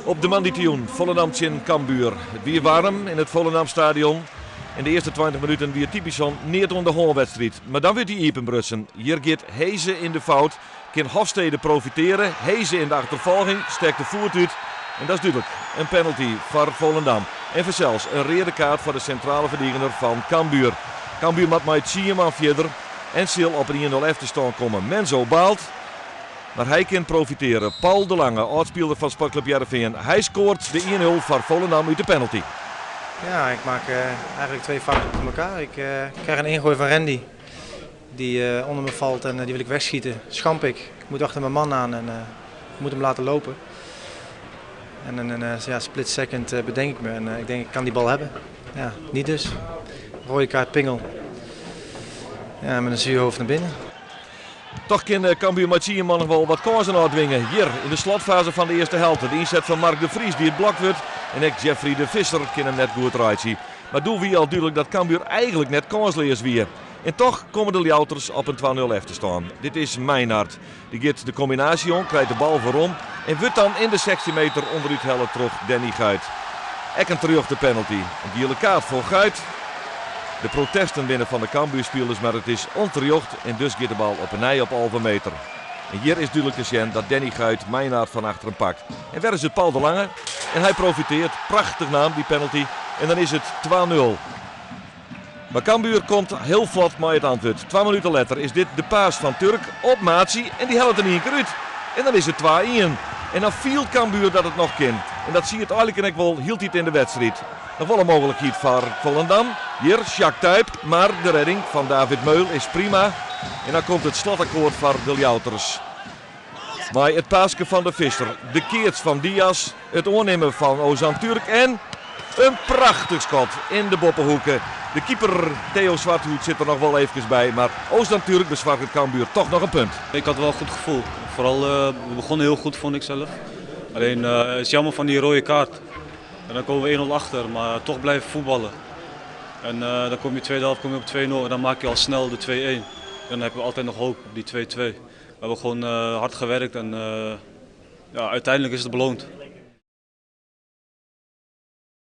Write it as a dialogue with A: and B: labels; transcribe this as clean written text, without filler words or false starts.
A: Op de moandeitejûn Volendam tsjin Cambuur. It wie waarm yn it Volendamstadion. In de earste 20 minuten wie typysk sa'n neat oan de hân wedstriid. Mar dan wurdt dy iepenbrutsen. Hjir giet Heze yn de fout. Kin Hofstede profiteare. Heze yn de achterfolging stekt de foet út. En dat is dúdlik in penalty foar Volendam. En fansels in reade kaart foar de sintrale ferdigener fan Cambuur. Cambuur moat mei tsien man fierder en sil op in 1-0 efterstân komme. Menzo baalt. Mar hy kin profiteare. Paul de Lange, âld-spiler fan Sportklup Hearrenfean, hy skoart de 1-0 foar Volendam út de penalty.
B: Ja, ik maak eigenlijk twee fouten achter elkaar. Ik krijg een ingooi van Randy die onder me valt en die wil ik wegschieten. Schamp ik. Ik moet achter mijn man aan en moet hem laten lopen. En in een, ja, split second bedenk ik me en ik denk, ik kan die bal hebben. Ja, niet dus. Rode kaart, pingel. Ja, met een zuur hoofd naar binnen.
A: Toch kin Cambuur mei tsien man noch wol wat kânsen ôftwinge. Hjir yn de slotfaze fan de earste helte de ynset fan Mark de Vries dy't blokt wurdt en ek Jeffrey de Visser kin him net goed reitsje. Mar doe wie al dúdlik dat Cambuur eigentlik net kânsleas wie. En toch komme de Ljouwerters op in 2-0 efterstân. Dit is Meinhard. Dy giet de kombinaasje oan, krijt de bal werom en wurdt dan yn de 16 meter ûnderút helle troch Danny Guijt. Ek in terjochte penalty. In giele kaart foar Guijt. De protesten binne fan de Cambuurspilers, mar it is ûnterjocht en dus giet de bal op 'e nij op 11 meter. En hjir is dúdlik te sjen dat Danny Guijt Meinhard fan achteren pakt. En wer is it Paul de Lange en hy profiteart. Prachtich naam dy penalty en dan is it 2-0. Mar Cambuur komt hiel flot mei it antwurd. Twa minuten letter is dit de pass fan Turk op Maatsi en dy hellet in ien kear út. En dan is it 2-1. En dan fielt Cambuur dat it noch kin. En dat siet eigentlik ek wol hieltyd yn de wedstriid. Noch wol in mooglikheid foar Volendam. Hjir Jacques Tuyp, mar de rêding fan David Meul is prima. En dan komt it slotakkoart foar de Ljouwerters. Mei it paaske fan de Visser, de keats fan Diaz, it oannimmen fan Ozan Türk en in prachtich skot yn de boppehoeke. De keeper Theo Zwarthoed sit der noch wol eefkes by, mar Ozan Türk besoarget Cambuur toch noch in punt.
C: Ik had wel een goed gevoel. Vooral we begonnen heel goed, vond ik zelf. Alleen het is jammer van die rode kaart. En dan komen we 1-0 achter, maar toch blijven voetballen. En dan kom je tweede helft kom je op 2-0 en dan maak je al snel de 2-1. En dan heb je altijd nog hoop op die 2-2. We hebben gewoon hard gewerkt en ja, uiteindelijk is het beloond.